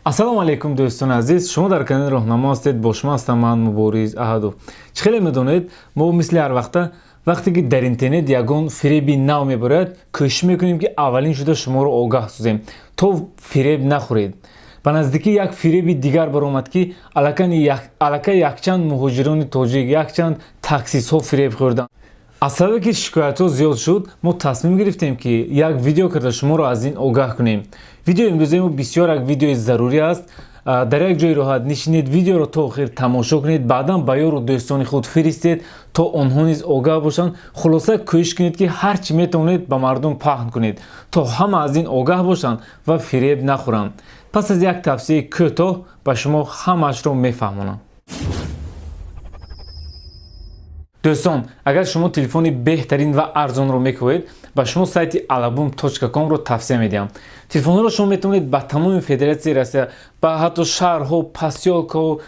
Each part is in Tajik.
Ассалому алайкум, дӯстони азиз, шумо дар канали Роҳнамо ҳастед. Бо шумо ҳастам ман, Мубориз Аҳадов. Чӣ хеле медонед, мо мисли ҳар вақта, вақте ки дар интернет ягон фиреби нав мебарояд, кӯшиш мекунем, ки аввалин шуда шуморо огаҳ созем, то фиреб нахӯред. Ба наздикӣ як фиреби дигар баромад, ки аллакай якчанд муҳоҷирони тоҷик, якчанд таксистҳо фиреб хӯрданд. Аз сабабе ки шикоятҳо зиёд шуд, мо тасмим гирифтем, ки як видео карда шуморо аз ин огаҳ кунем. Видеои имрӯзаи мо бисёр як видеои зарурӣ аст. Дар як ҷои роҳат нишинед, видеоро то охир тамошо кунед, баъдан ба ёру дӯстони худ фиристед, то онҳо низ огаҳ бошанд. Хулоса, кӯшиш кунед, ки ҳар чӣ метавонед, ба мардум паҳн кунед, то ҳама аз ин огаҳ бошанд ва фиреб нахӯранд. Пас аз як тавсияи кӯтоҳ ба шумо ҳамаашро мефаҳмонам. Дӯстон, агар шумо телефони беҳтарин ва арзонро мекӯед, ба шумо сайти alabum.com-ро тавсия медиҳам. Телефонҳоро шумо метавонед ба тамоми Федератсияи Россия, ба ҳатто шаҳрҳо, посёлкаҳо,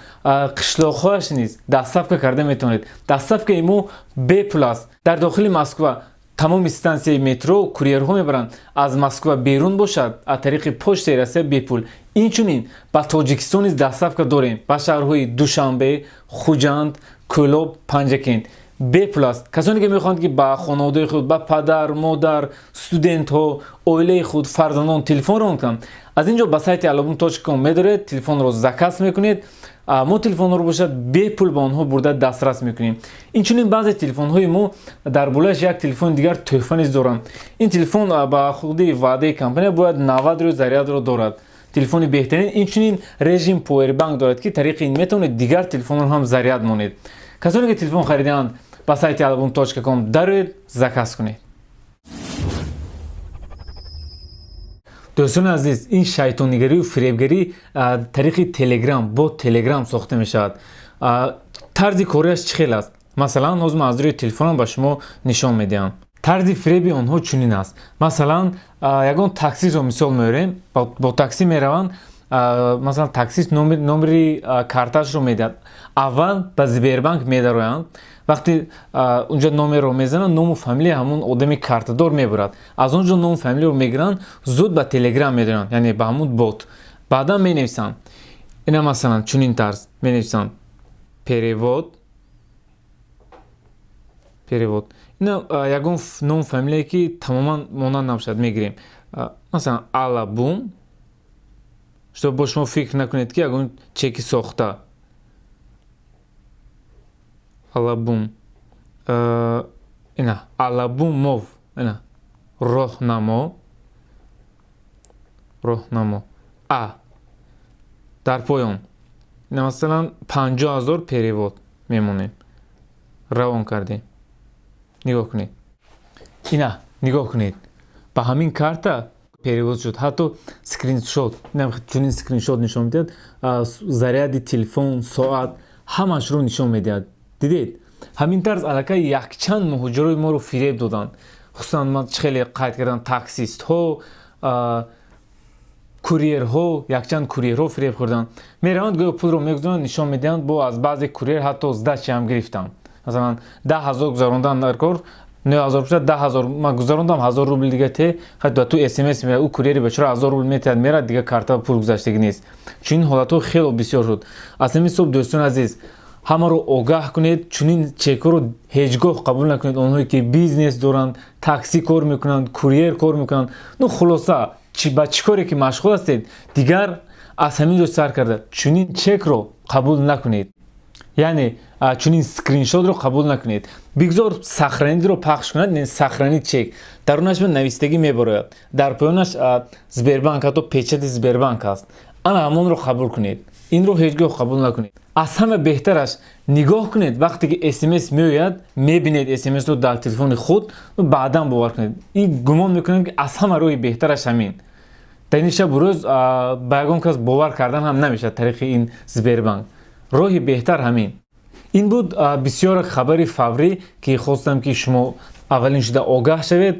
қишлоқҳояш низ доставка карда метавонед. Доставкаи мо бепул аст. Дар дохили Москва тамоми стансияи метро курьерҳо мебаранд, аз Москва берун бошад, аз тариқи Почтаи Россия бепул. Инчунин ба Тоҷикистон низ доставка дорем, ба шаҳрҳои Душанбе, Хуҷанд, Кӯлоб, Панҷакент бепул аст. Касоне ки мехоҳанд, ки ба хонаводаи худ, ба падар, модар, студентҳо, оилаи худ, фарзандон телефон равон кунанд, аз ин ҷо ба сайти alabum.com медоред, телефонро заказ мекунед, мо телефонҳоро бошад бепул ба онҳо бурда дастрас мекунем. Инчунин баъзе телефонҳои мо дар болояш як телефони дигар тӯҳфа низ доранд. Ин телефон ба худи ваъдаи компания бояд 90 рӯз зарядро дорад. Телефони беҳтарин. Инчунин режим поwerbank дорад, ки тариқи ин метавонед дигар телефонро ҳам заряд монед. Касоне ки телефон харидаанд, ба сайти alabum.com дароед, заказ кунед. Дӯстони азиз, ин шайтонигарию фиребгарӣ тариқи Телеграм, бо Телеграм сохта мешавад. Тарзи кориаш чӣ хел аст? Масалан, ҳозир ман аз рӯи телефонам ба шумо нишон медиҳам. Тарзи фиреби онҳо чунин аст. Масалан, ягон таксистро мисол меорем, бо таксӣ мераванд. Масалан, таксист номери картаашро медиҳад. Аввал ба Сбербанк медароянд. Вақте унҷо номерро мезананд, ному фамилияи ҳамон одами картадор мебурад. Аз он ҷо ному фамилияро мегиранд, зуд ба Телеграм медоранд, яъне ба ҳамон бот. Баъдан менависанд, ина масалан, чунин тарз менависанд: перевод, перевод. Ина ягон ному фамилие, ки тамоман монанд набошад, мегирем, масалан, Алабум, чтоб бо шумо фикр накунед, ки ягон чеки сохта. Алабум, ина Алабумов, ина Роҳнамо, Роҳнамо. А дар поён ина масалан 50 000 перевод мемонем. Равон кардем. Нигоҳ кунед, ина нигоҳ кунед, ба ҳамин карта перевод шуд. Ҳатто скриншот, чунин скриншот нишон медиҳад, заряди телефон, соат, ҳамаашро нишон медиҳад. Дидед, ҳамин тарз аллакай якчанд муҳоҷирои моро фиреб доданд. Хусусан ман чӣ хеле қайд кардам, таксистҳо, курьерҳо, якчанд курьерҳо фиреб хӯрданд. Мераванд, гӯё пулро мегузоранд, нишон медиҳанд. Бо аз баъзе курьер ҳатто сдача ҳам гирифтанд. Масалан, 10 000 гузарондан дар кор, 9000 бошад, 10 000 ман гузарондам, 1000 рубл дига те ҳатто ту смс меояд. Ӯ курьери бечора 1000 рубл метиҳад, мерад, дига карта пул гузаштагӣ нест. Чунин ҳолатҳо хело бисёр шуд. Аз ҳамин ҳисоб, дӯстони азиз, ҳамаро огаҳ кунед, чунин чекҳоро ҳеҷ гоҳ қабул накунед. Онҳое ки бизнес доранд, таксӣ кор мекунанд, курьер кор мекунанд, ну хулоса, ба чӣ коре ки машғул ҳастед, дигар аз ҳамин ҷо сар карда чунин чекро қабул накунед, яъне чунин скриншотро қабул накунед. Бигзор сохранить ро пахш кунад, сохранить чек, дарунаш навистагӣ мебарояд, дар поёнаш Сбербанк, ҳатто печати Сбербанк аст, ана ҳамонро қабул кунед. Инро ҳеҷ гоҳ қабул накунед. Аз ҳама беҳтараш, нигоҳ кунед, вақте ки смс меояд, мебинед смсро дар телефони худ, баъдан бовар кунед. Ин гумон мекунем, ки аз ҳама роҳи беҳтараш ҳамин. Дар ин шабу рӯз ба ягон кас бовар кардан ҳам намешавад тариқи ин Сбербанк. Роҳи беҳтар ҳамин. Ин буд бисёр хабари фаврӣ, ки хостам, ки шумо аввалин шуда огаҳ шавед.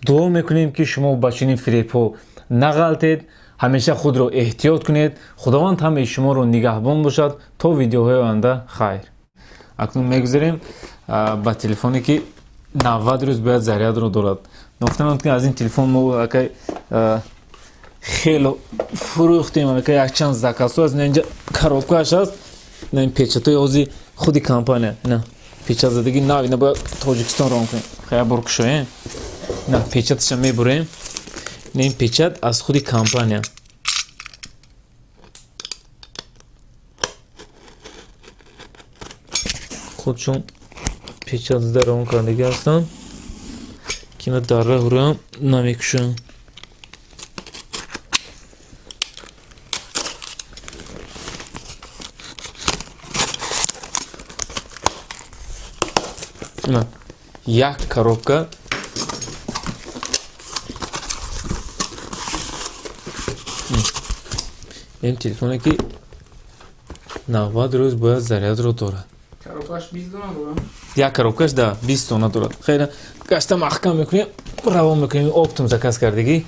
Дуо мекунем, ки шумо ба чунин фиребҳо нағалтед, ҳамеша худро эҳтиёт кунед. Худованд ҳамаи шуморо нигаҳбон бошад. То видеоҳои оянда хайр. Акнун мегузарем ба телефоне, ки 90 рӯз бояд зарядро дорад. Гуфтам, ки аз ин телефон мо акай. Хело фурӯхтем, аллакай якчанд заказҳо аст. Инҷа коробкааш аст, ин печатҳои ози худи компания, ина печатзадагӣ нав, ина бояд Тоҷикистон рон кунем. Хай, бор кушоем, ина печаташа мебурем. Ин печат аз худи компания. Худшон печат зада равон кардагӣ ҳастанд, ки ина дар раҳу раҳам намекушанд. Як коробка. Ин телефоне, ки 90 рӯз бояд зарядро дорад. Коробкаш 20 дона дорад. Як коробкаш да 20 дона дорад. Хеле гашта маҳкам мекунем, равон мекунем. Оптом заказ кардагӣ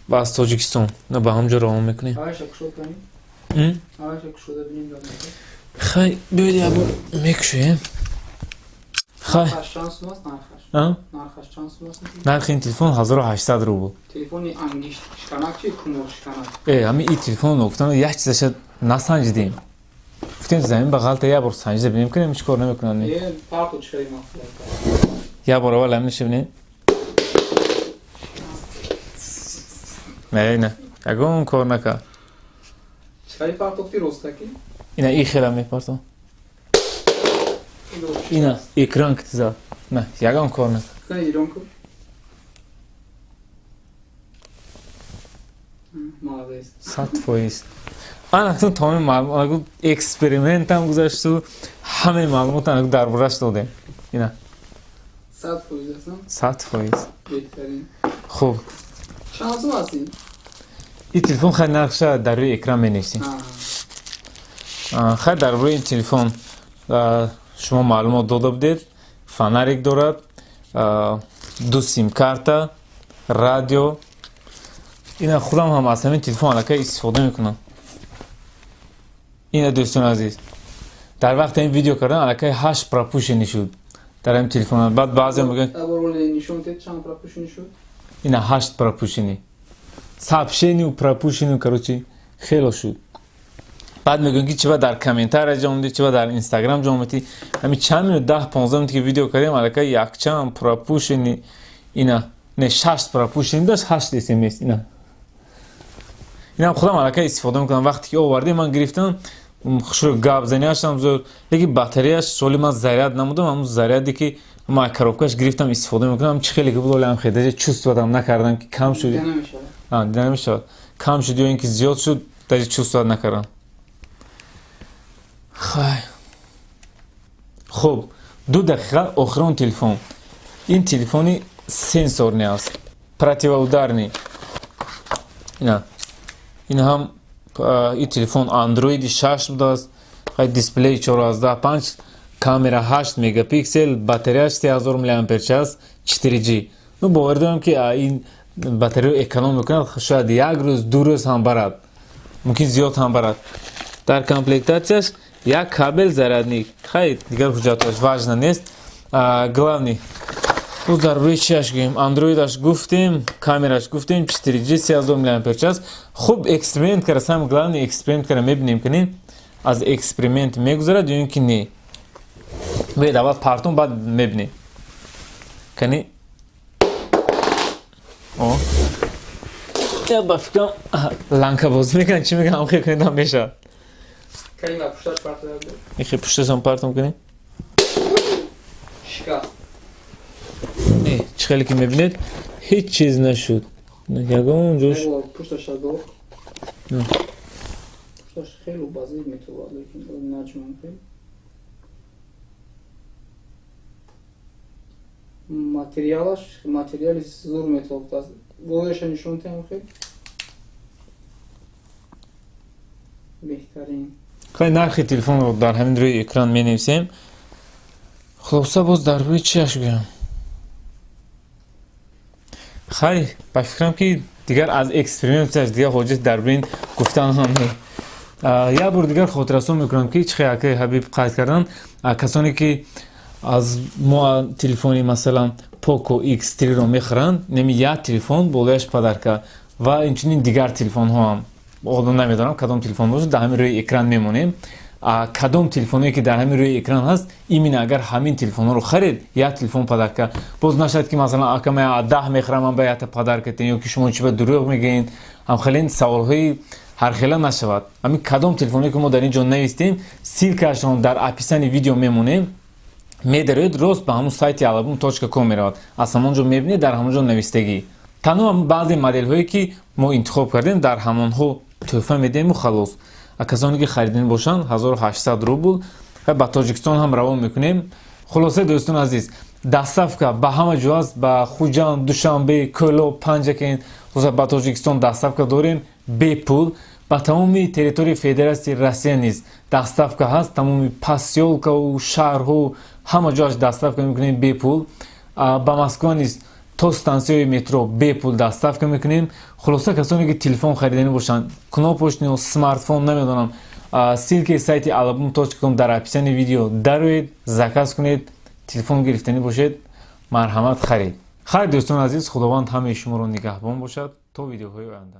ба аз Тоҷикистон, на ба ҳамҷо равон мекунем. Аваша кушод кунем. Аваша кушода бинем. Хай, биёед, як бор мекушоем. Хай. Нархаш чанд сум аст, нархаш? Нархаш чанд сум аст? Нархи ин телефон 1800 рубл. Телефони ангишт шиканак чи кумор шиканак? Ҳами ин телефон гуфтам, як чизаша насанҷидем. Гуфтем, замин ба ғалта як бор санҷида бинем, кунем, чӣ кор намекунад. Парту чӣ хеле мақсад. Як бор аввал ҳаминаша бинем. Не, не, ягон кор накард. Чӣ хеле партофти ростаки? Ина и хела мепартом. Ина экран кити зад. Не, ягон кор накард. Кани ирон ку? Молодец. 100%. Ана акнун тамоми маълумот, экспериментам гузашту, ҳамаи маълумотам дар бораш додем. Ина. 100% аст? 100%. Беҳтарин. Хуб. Чанд сум аст ин? Ин телефон, хай, нархша дар рӯи экран менависем. Хай, дар бораи ин телефон шумо маълумот дода будед. Фонарик дорад, ду симкарта, радио. Ина худам ҳам аз ҳамин телефон аллакай истифода мекунам. Ина, дӯстони азиз, дар вақти ин видео кардан аллакай ҳашт пропущенный шуд дар ҳамин телефон. Баъд баъзе мегӯянд. Чанд пропущенный шуд? Ина ҳашт пропущенный, сообщению пропущенный, короче, хело шуд. Баъд мегӯянд, ки чиба дар комментария ҷо омадӣ, чиба дар инстаграм ҷо омадӣ. Ҳамин чанд минут, 10-15 минут ки видео кардем, аллакай якчанд пропущенный, ина не, шаш пропущенный дошт, ҳашт смс. Ина инам худам аллакай истифода мекунам. Вақте ки овардем, ман гирифтам, хушрӯ гапзаниашам зуд, лекин батареяш соли ман заряд намудам. Ҳамун заряде ки ман коробкаш гирифтам, истифода мекунам. Чӣ хеле ки буд, олам хел даже чувствовать накардам, ки кам шуд, дида намешавад, кам шуд ё ин ки зиёд шуд, даже чувствовать накардам. Хай, хуб, 2 дақиқа. Охирон телефон, ин телефони сенсорный аст, противоударный. Ина ин ҳам ин телефон андроиди 6 будааст. Хай, дисплеи 4,5, камера 8 мегапиксел, батареяш 3000 мАч, 4G. Ну, бовар дорам, ки ин батареяро эконом мекунад, шояд як рӯз, 2 рӯз ҳам барад, мумкин зиёд ҳам барад. Дар комплектатсияш як кабель зарядник. Хай, дигар ҳуҷҷатҳош важно нест. Главный боз дар бораи чиаш гӯем? Андроидаш гуфтем, камераш гуфтем, 4G, 3000 мАч. Хуб, эксперимент кара, самое главное, эксперимент кара мебинем, кунем, аз эксперимент мегузарад ё ин ки не. Биёед, аввал партум, баъд мебинем. Кани, о, я ба фикрам, ланкабозӣ мекунам, чӣ мекунам, ҳам хел кунедам мешавад. Ихе пушташам партум кунем. Шикаст. Не, чӣ хеле ки мебинед, ҳеҷ чиз нашуд, ягон ҷош. Пушташа дор. Пушташ хеле базид метавад, лекин наҷмам хел. Материалаш материали зур метавад. Болояша нишон тиҳам хел. Беҳтарин. Хай, нархи телефонро дар ҳамин рӯи экран менависем. Хулоса, боз дар рӯи чиаш гӯям? Хай, ба фикрам, ки дигар аз эксперименташ дигар ҳоҷат дар бин гуфтан ҳам не. Як бор дигар хотиррасон мекунам, ки чӣ хел акаи Ҳабиб қайд кардан, касоне ки аз мо телефони, масалан, Poco X3-ро мехаранд, неми як телефон болояш подарка. Ва инчунин дигар телефонҳо ҳам, ҳоло намедонам, кадом телефон бошад, дар ҳамин рӯи экран мемонем. Кадом телефоное ки дар ҳамин рӯи экран ҳаст, именно агар ҳамин телефонҳоро харед, як телефон подарка. Боз нашавад, ки масалан, ака, ман 10 мехарам, ман ба якта подарка тен, ё ки шумо чи ба дурӯғ мегӯед, ҳамхелин саволҳои ҳархела нашавад. Ҳамин кадом телефоное ки мо дар ин ҷо навистем, ссылкаашон дар описании видео мемонем, медароед, рост ба ҳамун сайти alabum.com меравад, аз ҳамон ҷо мебинед, дар ҳамон ҷо навистагӣ. Танҳо баъзе моделҳое ки мо интихоб кардем, дар ҳамонҳо тӯҳфа медиҳему халос. А касоне ки харидани бошанд, 1800 рубл, ба Тоҷикистон ҳам равон мекунем. Хулоса, дӯстони азиз, доставка ба ҳама ҷо аст, ба Хуҷанд, Душанбе, Кӯлоб, Панҷакент, хусусан ба Тоҷикистон доставка дорем бепул. Ба тамоми территорияи Федератсияи Россия низ доставка ҳаст, тамоми посёлкаву шаҳрҳо, ҳама ҷоаш доставка мекунем бепул. Ба Москва низ то стансияи метро бепул доставка мекунем. Хулоса, касоне ки телефон хариданӣ бошанд, кнопочный, смартфон, намедонам, ссылкаи сайти alabum.com дар описании видео, дароед, заказ кунед. Телефон гирифтанӣ бошед, марҳамат, харид. Хайр, дӯстони азиз, Худованд ҳамаи шуморо нигаҳбон бошад. То видеоҳои оянда.